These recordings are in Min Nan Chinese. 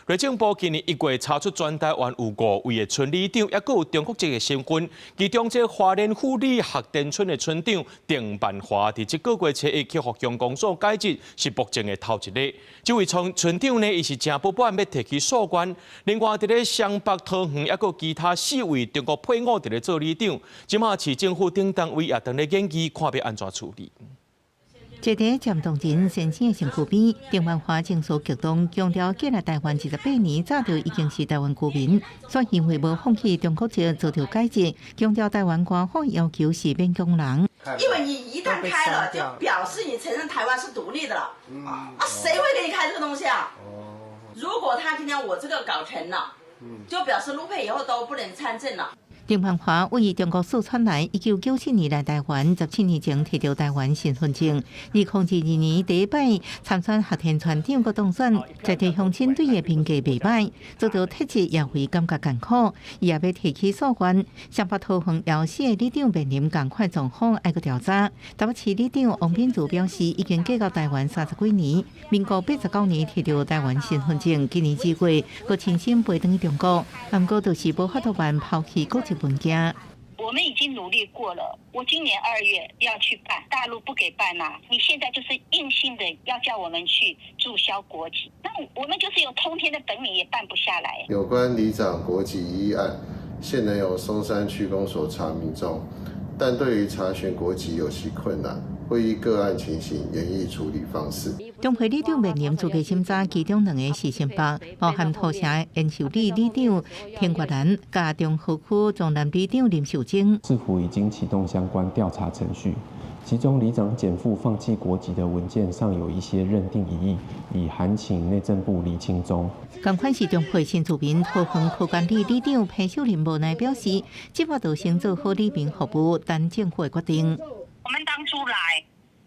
內政部今年1月查出全台灣有五位的村里長，抑閣有中國籍的身份。其中這花蓮富里學田村的村長鄭萬華，佇這個月初一去予鄉公所解職，是目前的頭一个。這位村村長呢，伊是誠不滿欲提起訴願。另外，佇咧雙北桃園，抑閣其他四位中國配偶佇咧做里長，這馬市政府等單位也當咧研議，看欲按怎處理。坐佇漸凍人先生的身軀邊，鄭萬華情緒激動，強調過來台灣28年，早就已經是台灣居民，煞因為無放棄中國籍遭著解職，強調台灣官方要求是勉強人。因為你一旦開了，就表示你承認台灣是獨立的了。啊，誰會給你開這個東西啊？如果他今天我這個搞成了，就表示陸配以後都不能參政了。鄭萬華位中國四川來，1997年來台灣，17年前提著台灣身份證。2022年第一擺參選學田村長閣當選，在地鄉親對伊評價袂䆀，遭到撤職也會感覺艱苦，伊也欲提起訴願。雙北桃園有四个里長面臨仝款狀況，愛閣調查。台北市里長王品如表示，已經嫁到台灣30幾年，民國89年提著台灣身份證，今年2月閣親身飛轉去中國，毋過就是無法度辦拋棄國籍文件。我們已經努力過了，我今年2月要去辦，大陸不給辦呐。你現在就是硬性的要叫我們去註銷國籍，那我們就是有通天的本領也辦不下來。有關里長國籍異議案，現仍由松山區公所查明中，但對於查詢國籍有其困難，會依個案情形研議處理方式。中會里長面臨資格審查，其中兩个是新北，包含土城延壽里里長田國蘭，佮中和區中南里長林秀貞。市府已經啟動相關調查程序，其中里長檢附放棄國籍的文件上有一些認定疑義，已函請內政部釐清中。仝款是中會新住民桃園科管里里長彭秀玲無奈表示，這擺就先做好里民服務，等政府的決定。我們當初來，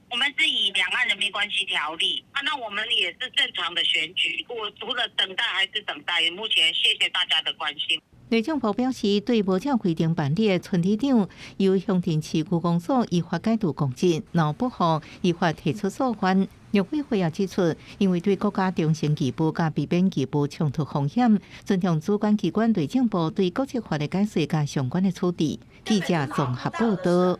我們是以兩岸人民關係條例啊，那我們也是正常的選舉。我除了等待還是等待。目前謝謝大家的關心。內政部表示，對無照規定辦理的村里長，由鄉鎮市區公所依法解除公職，若不服，依法提出訴願。陸委會也指出，因為對國家忠誠義務佮避免義務衝突風險，尊重主管機關內政部對國籍法的解釋佮相關的處置。記者綜合報道。